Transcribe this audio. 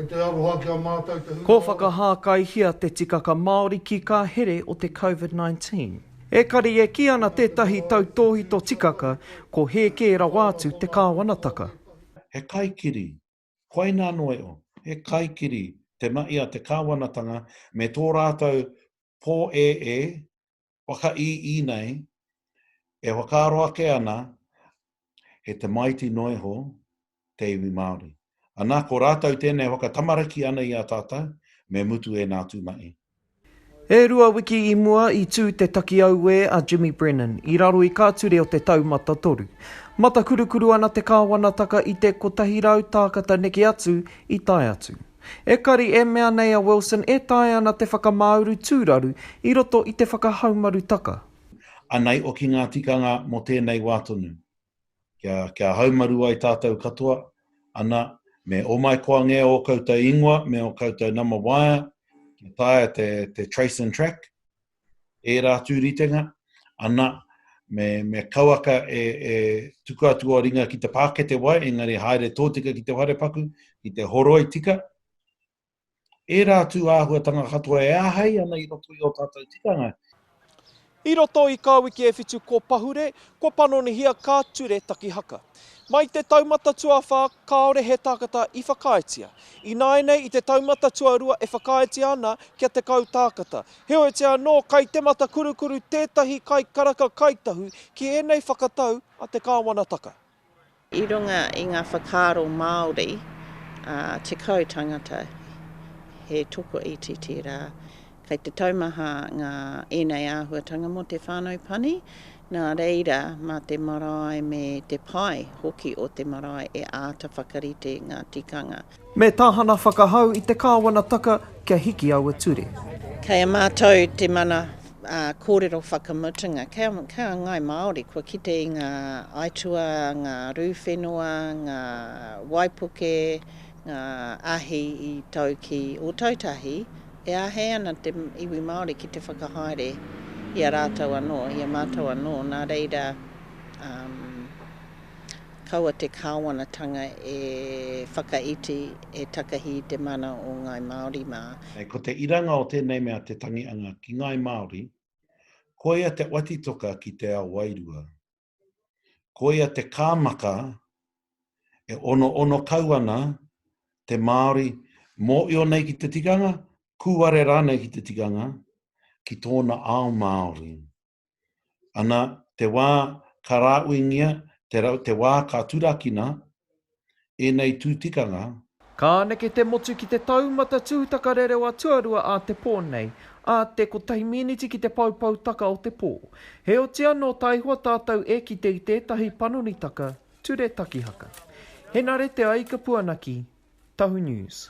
te aroha ki a mātou te hunga Ko whakahākaihia te tikaka Māori ki kā here o te Covid-19. Ekari e kī ana tētahi tautōhito tikaka, ko hē kē rawa atu te kāwanataka. He kaikiri, koinā noa iho, he kaikiri te mahi a te kāwanatanga me tō rātou pōēē, whakaīī nei, e whakaaro ake ana he tamaiti noa iho te iwi Māori. Ana, ko rātou tēnei e whakatamariki ana i a tātou, me mutu ēnā tūmahi. E rua wiki i mua i tū te taki auē a Jimmy Brennan i raro i kā ture o te Taumata Toru. Matakurukuru ana te kāwanataka i te 100 tākata neke atu i tae atu. Ekari e mea nei a Wilson e taea ana te whakamāuru tūraru i roto i te whakahaumarutaka. Anei oki ngā tikanga mō tēnei wā tonu. Kia, kia haumaru ai tātou katoa, ana, me omai koa ngē ō koutou ingoa me ō koutou nama waea, kia taea te, te trace and track, ērā tū ritenga, ana, me, me kauaka e, e tuku atu o ringa ki te pākete wai, engari haere tōtika ki te wharepaku, ki te horoi tika. Ērā tū āhuatanga katoa e āhei ana i roto i ō tātou tikanga. I roto i kā wiki e whitu ko pahure, kua panonihia kā ture taki haka. Mai te taumata tuawhā kāore he tākata i whakaaetia. Ināianei i te taumata tuarua e whakaaetia ana kia 10 tākata. Heoiti anō kai te matakurukuru tētahi kaikaraka kaitahu ki ēnei whakatau a te kāwanataka. I runga i ngā whakaaro Māori, 10 tangata, he tokoiti tērā. Kei te taumaha ngā ēnei āhuatanga mō te whānau pani, nā reira mā te marae me te pae hoki o te marae e āta whakarite ngā tikanga. Me tāhana whakahau i te kāwanataka kia hiki aua ture. Kei a mātou te mana kōrero whakamutunga, kei a, kei a Ngāi Māori, kua kite i ngā aituā, ngā rū whenua, ngā waipuke, ngā ahi i tau ki Ōtautahi, e āhei ana te iwi Māori ki te whakahaere i a rātou anō, i a mātou anō, nā reira, um, kaua te kāwanatanga e whakaiti, e takahi i te mana o Ngāi Māori mā. Ko te iranga o tēnei mea te tangianga ki Ngāi Māori, koia te watitoka ki te ao wairua. Koia te kāmaka e onoono kau ana te Māori mōio nei ki te tikanga, kūare rānei ki te tikanga, ki tōna ao Māori. Ana, te wā ka rāuingia, te, te wā ka turakina ēnei tū tikanga, Ka neke te motu ki te taumata tūtakarerewa tuarua a te pō nei, ā te kotahi mīniti ki te poupoutaka o te pō. Heoti anō taihoa tātou e kite i tētahi panonitaka ture takihaka. Henare Te Aika Puanaki, Tahu News.